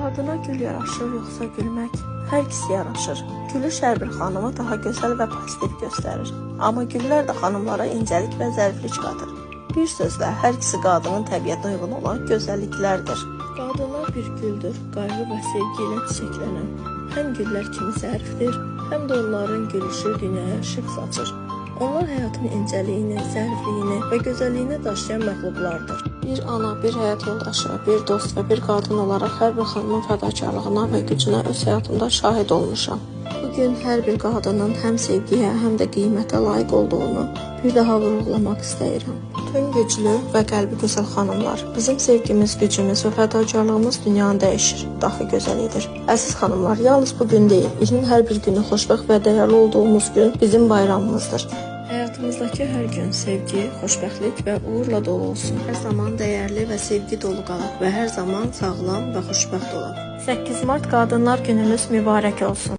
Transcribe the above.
Qadına gül yaraşır yoxsa gülmək? Hər ikisi yaraşır. Gülüş hər bir xanımı daha gözəl və pozitiv göstərir. Amma güllər də xanımlara incəlik və zəriflik qatır. Bir sözlə, hər ikisi qadının təbiətinə uyğun olan gözəlliklərdir. Qadınlar bir güldür, qayğı və sevgi ilə çiçəklənən. Həm güllər kimi zərifdir, həm də onların gülüşü dünyaya işıq saçır. Onlar həyatın incəliyini, zərifliyini və gözəlliyini daşıyan məxluqlardır. Bir ana, bir həyat yoldaşı, bir dost və bir qadın olaraq hər bir xanımın fədakarlığına və gücünə öz həyatımda şahid olmuşam. Bu gün hər bir qadının həm sevgiyə, həm də qiymətə layiq olduğunu bir daha vurğulamaq istəyirəm. Bütün güclü və qəlbi gözəl xanımlar, bizim sevgimiz, gücümüz və fədakarlığımız dünyanı dəyişir, daha gözəl edir. Əziz xanımlar, yalnız bu gün deyil, ilin hər bir günü xoşbəxt və dəyərli olduğumuz gün bizim bayramımızdır. Həyatımızdakı hər gün sevgi, xoşbəxtlik və uğurla dolu olsun. Hər zaman dəyərli və sevgi dolu qalaq və hər zaman sağlam və xoşbəxt olaq. 8 Mart Qadınlar Günümüz mübarək olsun.